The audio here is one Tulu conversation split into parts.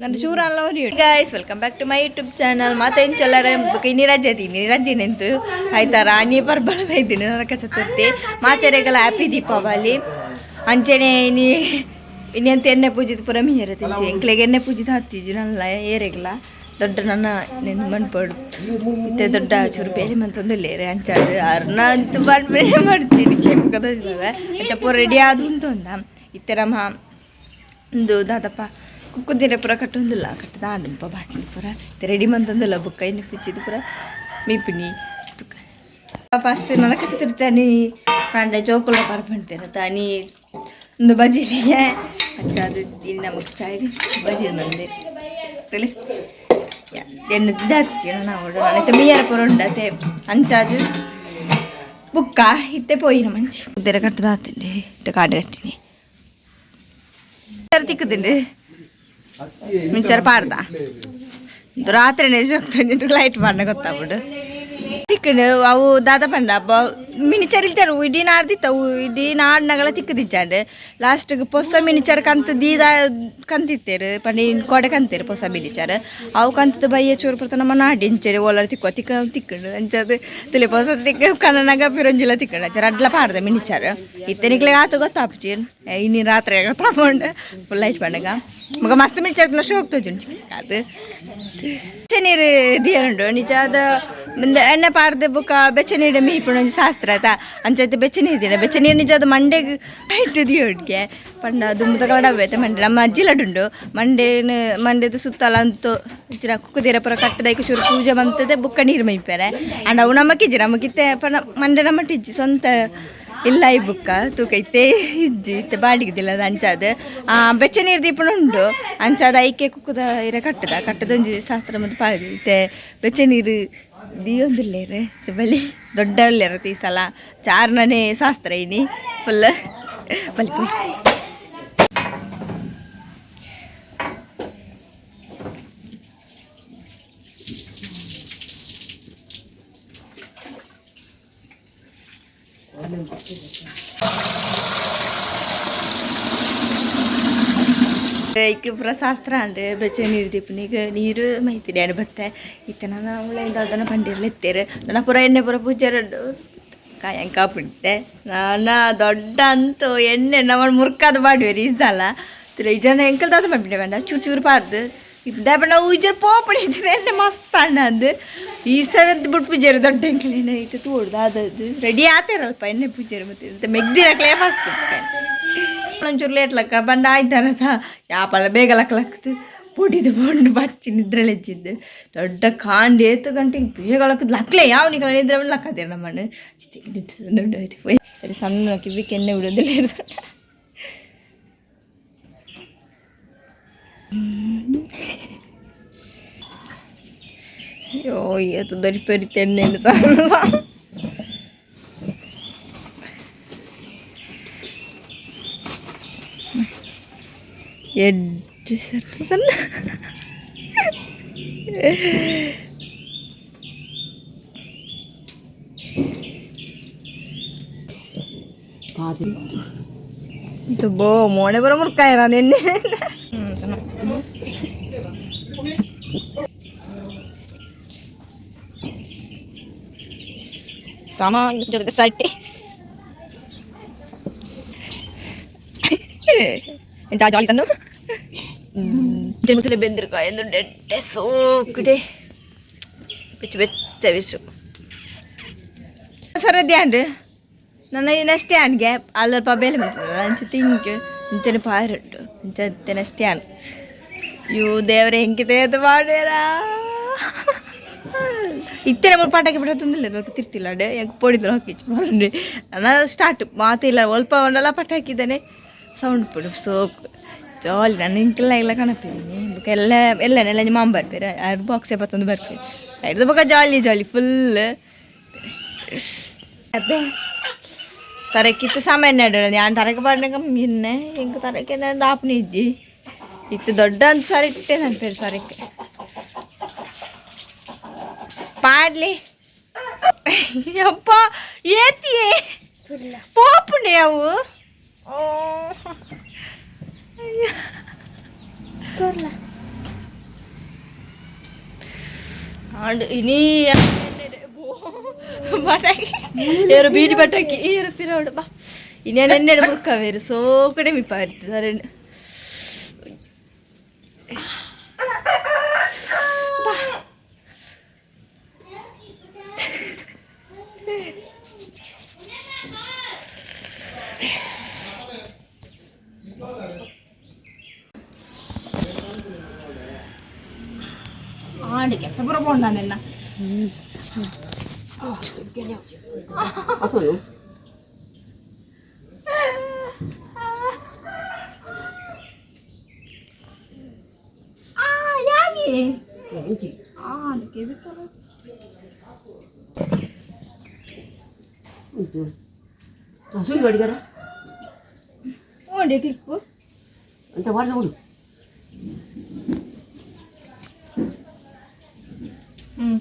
ನನ್ನ ಚೂರು ಅಲ್ಲ. Guys, welcome back to my YouTube channel. ಮಾತೇನು ಚಲ್ಲರೆ ಇನ್ನಿ ರಜೆ ಐತಿ, ರಜೆ ನಿಂತು ಆಯ್ತಾ. ರಾಣಿ ಪರ್ಬಲ ಬೈತೀನಿ. ನರಕ ಚತುರ್ಥಿ ಮಾತೆರೆಗಳ ಹ್ಯಾಪಿ ದೀಪಾವಳಿ. ಅಂಚೆನೆ ಇನಿ ಇನ್ನೆಂತ ಎಣ್ಣೆ ಪೂಜಿದ ಪೂರ ಮೀರ ತಿಂಚಿ. ಎಂಕ್ಲೆಗೆ ಎಣ್ಣೆ ಪೂಜಿದ ಹತ್ತಿಜಿ ನನ್ನ ಏರೆಗ್ಲ ದೊಡ್ಡ ನನ್ನ ನೆನ್ ಮನ್ಪಡು. ಇತ್ತೆ ದೊಡ್ಡ ಚೂರು ಬೇರೆ ಮಂತೊಂದುಲ್ಲೇರೆ. ಅಂಚಾದು ಅರ್ನ ಅಂತೂ ಬಂದ್ಮೇಲೆ ಮಾಡ್ತೀನಿ ಕೆಮ್ಮಕದೋಜಿಲ್ಲವೆ. ಅಂಚ ಪೂರ ರೆಡಿ ಆದು ಉಂತೊಂದ. ಇತ್ತೆ ನಮ್ಮ ಒಂದು ದಾದಪ್ಪ ಕುಕ್ಕುದಿರ ಪೂರ ಕಟ್ಟೊಂದಿಲ್ಲ, ಕಟ್ಟದ ಆಂಡಪ್ಪ ಬಾಟ್ಲಿ ಪೂರ ರೆಡಿ ಮಂತೊಂದಿಲ್ಲ. ಬುಕ್ಕ ಇನ್ನು ಪಿಚ್ಚಿದು ಪೂರ ಮೀಪಿನಿ. ಫಸ್ಟ್ ನರಕ ಚತುರ್ಥಿ ಕಾಂಡೆ ಜೋಕುಲ ಪರ್ಪಂಟೇನ ತಾನಿ ಒಂದು ಬಜಿಲಿಗೆ. ಅಂಚಾದು ಇನ್ನು ನಮಗೆ ಚಾಯ್ ಬಜಿಲ್ ಮಂದಿ ತಲೆ ಎನ್ನು ದಾಚಿ ನಾವು ನಾನೈತೆ ಮೀಯರ ಪೂರ ಉಂಡತೆ. ಅಂಚಾದು ಬುಕ್ಕ ಇತ್ತೆ ಪೋಯಿನ ಮಂಚಿ ಕುದಿರ ಕಟ್ಟದಾತಂడి. ಇತ್ತೆ ಕಾಡು ಕಟ್ಟಿನಿ ತಿಕ್ಕುದುಂಡು ಮಿಂಚರ್ ಪಾಡ್ದ. ರಾತ್ರಿನೇ ಲೈಟ್ ಪಾಡ್ನ ಗೊತ್ತಾಗ್ಬಿಡು ತಿಕ್ಕಂಡು. ಅವು ದಾದ ಪಂಡ ಅಬ್ಬ ಮಿನಿಚರ್ ಇಲ್ತಾರು. ಇಡೀ ನಾಡ್ದಿತ್ತವು, ಇಡೀ ನಾಡ್ನಗಳ ತಿಕ್ಕದಿಚ್ಚಾಂಡ್. ಲಾಸ್ಟ್ಗೆ ಪೊಸ ಮಿನಿಚರ್ ಕಂತು ದೀದ ಕಂತಿತ್ತೇರು ಪಂಡ ಕೊಡೆ ಕಂತೇರು ಪೊಸ ಮಿನಿಚರ್. ಅವು ಕಂತದ ಬಯ್ಯ ಚೂರು ಪುರ್ತ ನಮ್ಮ ನಾಡಿ ಇಂಚೇರಿ ಓಲರ್ ತಿಕ್ಕೋ ತಿಕ್ಕ ತಿಕ್ಕಂಡು. ಅಂಚದು ತುಲೆ ಪೊಸ ತಿಕ್ಕ ಕನ್ನನಾಗ ಪಿರೊಂಜಿಲ ತಿಕ್ಕಂಡು. ಅಂಚ ರಡ್ಲ ಪಾಡ್ದ ಮಿನಿಚರ್. ಇತ್ತನಿಕ್ಲೆ ಆತು ಗೊತ್ತಾಪುಚಿ, ಇನ್ನು ರಾತ್ರಿ ಗೊತ್ತಾಪುಂಡು ಫುಲ್ ಲೈಟ್ ಪಂಡಗ. ಮಗ ಮಸ್ತ್ ಮಿನಿಚರ್ ಶೋಕ್ ತೋಜುಂಡು. ಅದು ಬೆಚ್ಚ ನೀರು ದಿಯರುಂಡು ನಿಜ. ಅದು ಮುಂದೆ ಎಣ್ಣೆ ಪಾಡ್ದು ಬುಕ್ಕ ಬೆಚ್ಚ ನೀರು ಮೀಪುಣ ಒಂಜಿ ಶಾಸ್ತ್ರ ಆತ. ಅಂಚೈತೆ ಬೆಚ್ಚ ನೀರು ದಿನ ಬೆಚ್ಚ ನೀರು ನಿಜ. ಅದು ಮಂಡೆಗ್ ಇಟ್ಟು ದಿಯೋಡ್ಗೆ ಪಂಡ ದುಂಬುದ ಕಡಬೇತೆ ಮಂಡೆ. ನಮ್ಮ ಅಜ್ಜಿ ಲಡುಂಡು ಮಂಡೇನು ಮಂಡೆದು ಸುತ್ತಲ ಅಂತು ಇಚ್ಚಿನ ಕುಕ್ಕುದಿರ ಪೂರ ಕಟ್ಟದೈಕು ಚೂರು ಪೂಜೆ ಮಂತದೆ ಬುಕ್ಕ ನೀರು ಮೈಪೇರೆ. ಅಂಡ್ ಅವು ನಮ್ಮಕ್ಕಿಜ್ಜಿ ನಮಗಿತ್ತೆ ಪಂಡ ಮಂಡೆ ನಮ್ಮಟ್ಟಿಜ್ಜಿ ಸ್ವಂತ ಇಲ್ಲ. ಈ ಬುಕ್ಕ ತೂಕ ಇತ್ತೆ ಇಜ್ಜಿ, ಇತ್ತೆ ಬಾಡಿಗೆದಿಲ್ಲ. ಅದು ಅಂಚಾದ ಬೆಚ್ಚ ನೀರು ದೀಪಣ ಉಂಡು. ಅಂಚಾದ ಐಕೆ ಕುಕ್ಕುದ ಇರ ಕಟ್ಟದ ಕಟ್ಟದ ಒಂಜಿ ಶಾಸ್ತ್ರ ಮತ್ತು ಪಾಡ್ದು. ಇತ್ತೆ ಬೆಚ್ಚ ನೀರು ದಿಯೊಂದುಲ್ಲೇರು ಬಲಿ ದೊಡ್ಡ ಉಲ್ಲೇರ. ಈ ಸಲ ಚಾರ್ನನೇ ಶಾಸ್ತ್ರ ಇನಿ ಫುಲ್ ಬಲಿ ಪೋಯ್. ಐಕ್ ಪೂರ ಶಾಸ್ತ್ರ ಅಂಡ್ ಬೆಚ್ಚ ನೀರು ದೀಪನಿಗೆ ನೀರು ಮೈತಿನಿ ಅನು ಬತ್ತೆ. ಇತ್ತೆ ನಾನು ಉಳ್ಳೆಂದ ಅದನ್ನು ಬಂಡಿರ್ಲ ಎತ್ತೇರು. ನನ್ನ ಪೂರ ಎಣ್ಣೆ ಪೂರ ಪೂಜೆ ಕಾಯಂಕ ಕಾಪಿಡ್ತೆ. ನಾನ ದೊಡ್ಡ ಅಂತೂ ಎಣ್ಣೆ ನಮ್ಮ ಮುರ್ಕಾದ ಮಾಡುವೆರು ಈ ಸಲ. ತಿರ ಈ ಜನ ಎಂಕಲ್ ದಾದ ಮಾಡ್ಬಿಟ್ಟೆ ಬೇಡ ಚೂರು ಚೂರು ಪಾರ್ದು ದಾಪ ನಾವು ಇಜರ್ ಪೋಪಡಿ ಎಣ್ಣೆ ಮಸ್ತ್ ಅಣ್ಣ ಅಂದು. ಈ ಸಲದ್ದು ಬಿಟ್ಟು ಪೂಜಾರಿ ದೊಡ್ಡ ಎಂಕಲೇನ ಇತ್ತು ತೋಡ್ದು ಅದದು ರೆಡಿ ಆತೇರಲ್ಪ ಎಣ್ಣೆ ಪೂಜಾರಿ. ಮತ್ತೆ ಮೆಗ್ದಿರಕ್ಲೇ ಫಸ್ಟ್ ಒಂಚೂರು ಲೇಟ್ ಲಕ್ಕ ಬಂಡ ಆಯ್ತಾರ ಯಾಪಲ್ಲ ಬೇಗ ಲಕ್ಕ ಲಕ್ಕದು ಪೊಡಿದು ಪೊಂಡು ಬಚ್ಚಿ ನಿದ್ರೆ ಲೆಚ್ಚಿದ್ದು. ದೊಡ್ಡ ಕಾಂಡ್ ಏತು ಗಂಟೆಗೆ ಬೇಗ ಲಕ್ಕದು ಲಕ್ಲೆ ಯಾವ ನಿಕಲ ನಿದ್ರೆ ಲಕ್ಕದಿರ ನಮ್ಮಣ್ಣ ನಿದ್ರೆ ದೊಡ್ಡ ಆಯ್ತು ಪೋಯ್. ಸರಿ, ಸಣ್ಣ ಕಿವಿ ಎಣ್ಣೆ ಬಿಡೋದಿಲ್ಲ ದೊಡ್ಡ. ಅಯ್ಯೋ, ಏತು ದೊರಿ ಪೆರಿ ಎಣ್ಣೆ ಸಣ್ಣ. ಎಡ್ಡು ಸಣ್ಣ ಸಣ್ಣ. ಇದು ಬೋ ಮೋಣೆ ಬರೋ ಮುರ್ಕಾಯಿರ ಎಣ್ಣೆ ಸಣ್ಣ. ಸಾಮಾನ್ಯ ಜೊತೆ ಸಟ್ಟಿ ಜಾಲಿ ತನ್ನು ಮುತ್ತಲೆ ಬೆಂದಿರ್ಕ ಎಂದು ಡೆಡ್ಡೆ ಸೋಕುಡೆ ಬೆಚ್ಚ ಬೆಚ್ಚ ಬಿಸು ಸರದಿ ಅಂಡ್ ನನ್ನ ನೆಕ್ಸ್ಟ್ ಆನ್ಗೆ ಅಲ್ಲಲ್ಪ ಬೇಲೆ ಮಾಡ್ತದೆ. ಅಂಚ ತಿಂಕ್ ಇಂಚನೆ ಪಾರುಂಟು ಇಂಚ ನೆಕ್ಸ್ಟ್ ಆನ್. ಅಯ್ಯೋ ದೇವರೇ, ಹೆಂಗಿದೆ ಅದು ಮಾಡ್ಯಾರ. ಇತ್ತೆ ನಮ್ಮ ಪಟಾಕಿ ಬಿಡ ತುಂದಿಲ್ಲ ಸ್ವಲ್ಪ ತಿರ್ತಿಲ್ಲ ಅಡೆ ಹೆಂಗೆ ಪೊಡಿದ್ರು ಹಾಕಿ ಬರಂಡಿ. ನಾನು ಸ್ಟಾರ್ಟ್ ಮಾತಿಲ್ಲ ಒಲ್ಪ ಒಂದಲ್ಲ ಪಟಾಕಿದ್ದಾನೆ ಸೌಂಡ್ ಪಡು ಸೋಕ್ ಜಾಲಿ. ನಾನು ಇಂಕೆಲ್ಲ ಎಲ್ಲ ಕಾಣಪಿದ್ದೀನಿ ಬೊಕ ಎಲ್ಲ ಎಲ್ಲ ಎಲ್ಲ ಮಾಮ ಬರ್ಪೇರು ಆರು ಬಾಕ್ಸೆ ಬತ್ತೊಂದು ಬರ್ಪೇರು. ಐದು ಬೊಕ ಜಾಲಿ ಜಾಲಿ ಫುಲ್. ಅದೇ ತರಕಿತ್ತು ಸಾಮಾನ್ಯ ഞാൻ ತರಕ ಪಾಡಿನಾಗ ಮಿನ್ನೆ ಇಂಕ ತರಕೆ ಆಪ್ನಿ ಇಜ್ಜಿ ಇತ್ತು ದೊಡ್ಡ ಅಂತ ಸರಿ ಇಟ್ಟೆ ನನ್ನ ಪೇರು ಸರಕ್ಕೆ ಪಾಡ್ಲಿ. ಅಪ್ಪ ಏತಿಯೇ ಪೋಪುಂಡೆ ಅವು. And ಇನಿ ಪಟಾಕಿ ಏರು ಬೀಡಿ ಪಟಾಕಿ ಏರು ಪಿರವಡು ಬಾ ಇನಿ ಎಣ್ಣೆಡು ಮುರ್ಕವೇರು ಸೋ ಕಡೆ ಮಿಪ್ಪ ಇರ್ತದೆ. ಆಂಡ್ ಕೆಟ್ಟ ಪೂರ ಪೋಂಡ ನಿನ್ನ. ಅಸಲು. ಆ ಯಾಗಿ? ಎಂಚಿ? ಆ ಕೆಬಿತ್ತಲ್ಲ. ಉಂಟು ಸುಳ್ಳು ಬಡಿಗಾರ. ಓಂಡೆ ಕ್ಲಿಪ್ಪು. ಅಂತ ವಾರದ ಉಂಟು. ಹ್ಞೂ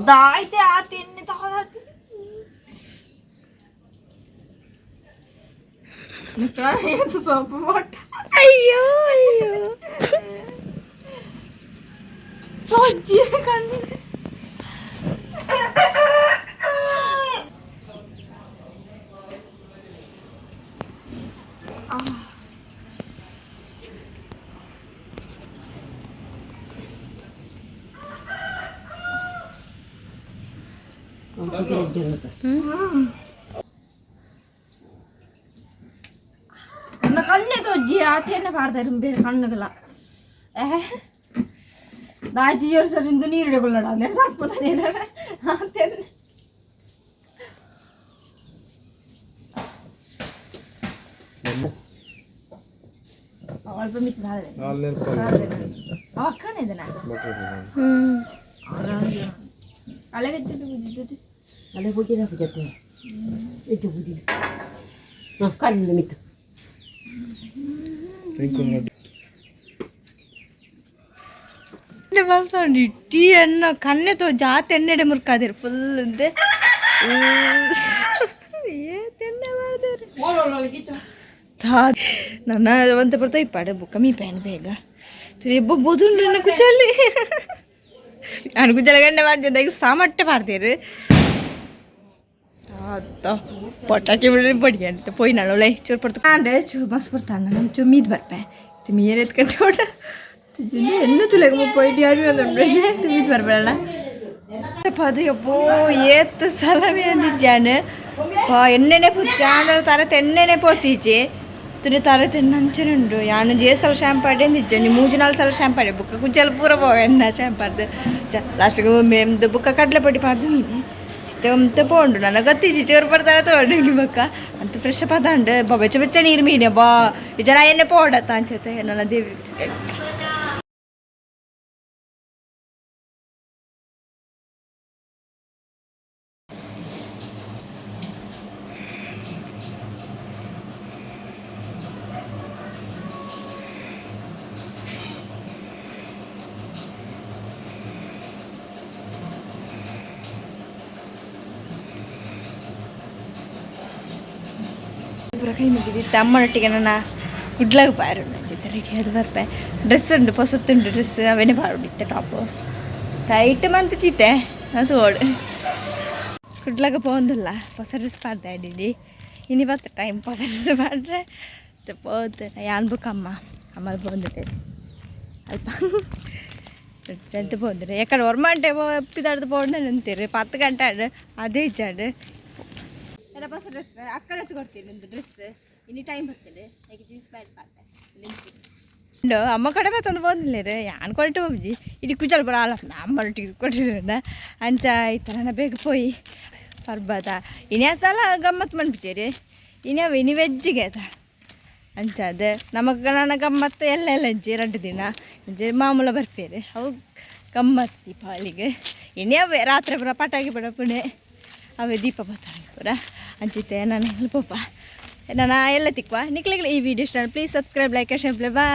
ದಾಯ್ತೆ ಆ ತಿನ್ನಿ ತಗೋದಾಡ್ತೀನಿ. ಸ್ವಲ್ಪ ಮೊಟ್ಟ. ಅಯ್ಯೋ ಅಯ್ಯೋ, ಸೊಜ್ಜಿ ಕಣ್ಣು. ನನ್ನ ಕಣ್ಣೆ ತೊಜ್ಜಿ ಆತೇನ ಪಾಡ್ತಾರೆ ಬೇರೆ ಕಣ್ಣುಗಳ. ದಾಯ್ತಿ ಜೋರು ಸರ್, ಇಂದು ನೀರು ಹಿಡ್ಕೊಳ್ಳೋಣ ಅಂದ್ರೆ ಸ್ವಲ್ಪ ನೀರು ಆತೇನೆ. ಅಲ್ಪ ಮಿತ್ರ. ಅಕ್ಕನ ಇದನ್ನ ಅಳೆಗಟ್ಟಿದ್ದು ಬಿದ್ದಿದ್ದು. ಅಲ್ಲೇ ಹೋಗಿ ಜೊತೆ ಎದ್ದು ಬುದ್ಧಿ ಹಾಂ ಕಾಲಿಲ್ಲ ಮಿತ್ತು. ಬರ್ತಾಂಡು ಇಟ್ಟಿ ಎಣ್ಣ ಕಣ್ಣೆ ತೋ ಜಾತಿ ಎಣ್ಣೆಡೆ ಮುರ್ಕಾದಿರು ಫುಲ್ ಇದೆ. ಏ ತೆಣ್ಣೆ ಮಾಡ್ದೇರಿ ನನ್ನ ಒಂತ ಬರ್ತಾ ಇಪ್ಪಾಡೆ ಬುಕ್ಕ ಮೀ ಪ್ಯಾನ್ ಬೇಗ ಎಬ್ಬ ಬೋದುಂಡ್ರಿ ಕುಚ್ಚಲ್ಲಿ. ನಾನು ಕುಚ್ಚಲ ಗಂಡೆ ಮಾಡ್ತಿದ್ದೆ ಸಾಮಟ್ಟೆ ಮಾಡ್ತೀರಿ ಅತ್ತ ಪಟಾಕಿ ಬಿಡ್ರಿ ಬಡಿ ಅಂತ ಪೋಯ್ ನಾಳೆ ಚೂರು ಪಡ್ತು ಆಂಡೆ ಚೂರು ಮಸ್ತ್ ಬರ್ತಾಣ ನಮ್ಮ ಚೂರು ಮೀದ್ ಬರ್ಪೆ ಮೀರ್ ಎತ್ಕೊಂಡು ಓಡ ಎನ್ನು ತುಲೆಗ ಪೋಯ್ಟಿ ಯಾರು ಮೀದ್ ಬರ್ಬೇಡ. ಅದು ಯಪ್ಪೋ ಏತ್ ಸಲಮೆ ಅಂದಿಜ್ಜಾನು ಪಾ ಎಣ್ಣೆನೆ ಪೂತಿ ಆಂಡಲ ತರ ತೆಣ್ಣೆನೆ ಪೋತೀಚೆ ತುನಿ ತರ ತೆಣ್ಣಂಚನೆ ಉಂಡು. ಯಾನು ಜೇ ಸಲ ಶಾಂಪು ಅಂದಿಜ್ಜೆ ಒಂಜಿ ಮೂಜಿ ನಾಲ್ ಸಲ ಶಾಂಪು ಆಡೆ ಬುಕ್ಕ ಕುಜ್ಜಲ್ ಪೂರ ಪೋವೆ ಎಣ್ಣ ಶಾಂಪಾಡ್ದು. ಲಾಸ್ಟ್ಗೆ ಮೇಮ್ದು ಬುಕ್ಕ ಕಡಲೆ ಪೊಡಿ ಪಾಡ್ದು ಮೀನೆ ಚಿತ್ತ ಅಂತ ಪೋಂಡು. ನನ್ನ ಗೊತ್ತಿಜ್ಜಿ ಚೂರು ಪಡ್ತಾರ ತೋಂಡು ಬೊಕ್ಕ ಅಂತ ಫ್ರೆಶ್ ಅಪ್ ಅದಾಂಡು. ಬಾ ಬೆಚ್ಚ ಬೆಚ್ಚ ನೀರು ಮೀನೆ ಬಾ ಜನ ಎಣ್ಣೆ ಪೋಡತ್ತ ಅಂಚತೆ ನನ್ನ ದೇವಿ. ಪೂರ ಕೈ ಮುಗಿದಿತ್ತು. ಅಮ್ಮನೊಟ್ಟಿಗೆ ನನ್ನ ಕುಡ್ಲಾಗ ಬಾರುಂಡು ಜೊತೆ ರೆಡಿ ಅದು ಬರ್ಪೆ. ಡ್ರೆಸ್ ಉಂಡು, ಪೊಸತ್ತುಂಡು ಡ್ರೆಸ್, ಅವೇನೆ ಬಾರುಂಡು ಟಾಪು ಟೈಟ್ ಮಂತಿತ್ತೆ ಅದು ಓಡು. ಕುಡ್ಲಾಗ ಪೋಂದಿಲ್ಲ, ಹೊಸ ಡ್ರೆಸ್ ಪಾಡ್ದೆ ಅಡಿಡಿ ಇನಿ ಬತ್ತ ಟೈಮ್ ಹೊಸ ಡ್ರೆಸ್ ಪಾಡ್ರೆ ಪೋತೆ. ಯಾನ್ ಬುಕ್ ಅಮ್ಮ ಅಮ್ಮದ ಪೋಂದಿದೆ ಅಲ್ಪ ಎಂತ ಪೋಂದ್ರೆ ಎಕಡೆ ಒರ್ಮಂಟೆ ಪಿದಾಡ್ದು ಪೋಂಡೆ ಅಂತೀರಿ 10 ಗಂಟೆ ಆಡು ಅದೇ ಇಚ್ಚಾಡು. ಎಲ್ಲ ಹೊಸ ಡ್ರೆಸ್ ಅಕ್ಕದ ಕೊಡ್ತೀನಿ ಒಂದು ಡ್ರೆಸ್. ಇನ್ನು ಟೈಮ್ ಬರ್ತದೆ ಯಾಕೆ ಜೀನ್ಸ್ ಪ್ಯಾಂಟ್ ಪಾಡ್ದೆ ಉಂಡು. ಅಮ್ಮ ಕಡೆ ತಂದು ಬಂದಿಲ್ಲ ಯಾನ್ ಕೊಟ್ಟು ಹೋಗ್ಜಿ ಇಡೀ ಕುಜಲ್ ಬರ ಅಲ್ಲ ಅಮ್ಮನೊಟ್ಟಿಗೆ ಕೊಟ್ಟಿದ್ರಣ್ಣ ಅಂಚ ಈ ಥರ ಬೇಗ ಪೋಯಿ ಪರ್ಬದ ಇನ್ಯಾಸಲ ಗಮ್ಮತ್ತು ಮನ್ಪಿಚೇರಿ ಇನ್ಯಾವ ಇನಿ ವೆಜ್ಜಿಗೆ ಆಯ್ತಾ ಅಂಚ ಅದು ನಮಗೆ ನನ್ನ ಗಮ್ಮತ್ತು ಎಲ್ಲ ಎಲ್ಲ ಇಜ್ಜಿ 2 ದಿನ ಇಜ್ಜಿ ಮಾಮೂಲ ಬರ್ಪೇರಿ ಅವು ಗಮ್ಮತ್ತು ದೀಪಾವಳಿಗೆ. ಇನ್ಯಾವೆ ರಾತ್ರಿ ಪೂರ ಪಟಾಕಿ ಪಡ ಪುಣೆ ಅವೇ ದೀಪ ಬರ್ತಾರೆ ಪೂರ ಅಂಚಿತ್ತೆ. ನಾನು ಹೆಲ್ಪಪ್ಪ ನಾನು ಎಲ್ಲ ತಿಕ್ವಾ ನಿಕ್ಲಿಗೆ ಈ ವಿಡಿಯೋ ಇಷ್ಟ please subscribe, like, share, bye.